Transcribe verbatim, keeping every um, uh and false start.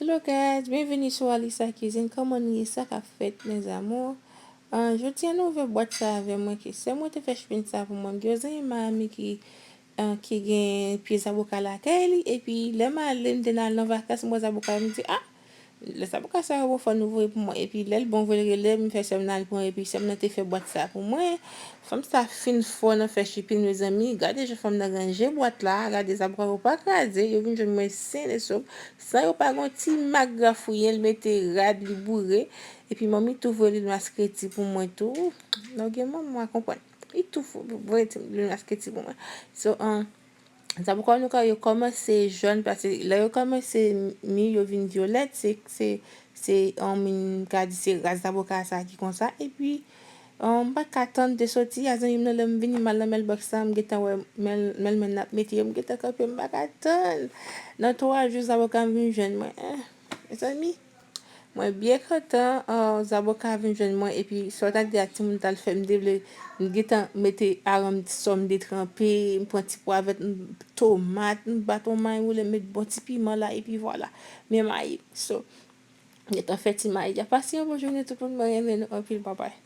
Hello guys, byenvini sou Alisa Cuisine. Kòman nou ye? Sa k ap fèt, mes amours? Ah, jodi a nou ouvè bwat sa avè mwen ke sè mwen te fè chipin sa pou mwen. M gen yon zanmi Miami ki, ah, ki gen pye zaboka lakay li, epi lè m ale, m te nan, al nan vakans, m wè zaboka, m di, ah, lè zaboka sa yo bon, fò nou voye pou mwen. Epi lè l bon vre, l rele m, fè sè m nan al pran, epi sè m nan te fè bwat sa pou mwen. Fanm sa fin fò nan fè chipin, mezanmi. Gade jan fanm nan ranje bwat la, gade zaboka yo pa kraze, yo vin jwenn mwen sen e sof. San yo pa gen yon ti mak grafouyen, l mete rad, li boure. Epi manmi tou voye lil mas kreti pou mwen tou. Lè w gen manman, w a konprann. Li tou voye ti lil mas kreti pou mwen. So, um, zaboka nou ka yo kòmanse jòn, paske lè yo kòmanse mi, yo vin vyolèt, se, se, se, um, m ka di se ras zaboka sa ki konsa. Epi, um, m pa ka tann de soti a zanmi m nan, lè m vini m al nan mailbox la, m gentan wè mail, mailman ap mete yo, m gentan kanpe, m pa ka tann. Nan twa jou, zaboka m vin jwenn mwen. Eh, mezanmi, mwen byen kontan, ah, zaboka vin jwenn mwen, epi sa w ta di a timoun t al fè, m te vle, m gentan mete aranm sòm detranpe, m pran ti pwa vèt, m, tomat, m bat yon may woule, m met bon ti piman la, epi vwala. Men mayi. So, m gentan fè ti mayi a. Pase yon bon jounen tout moun, mwen renmen nou anpil, babay.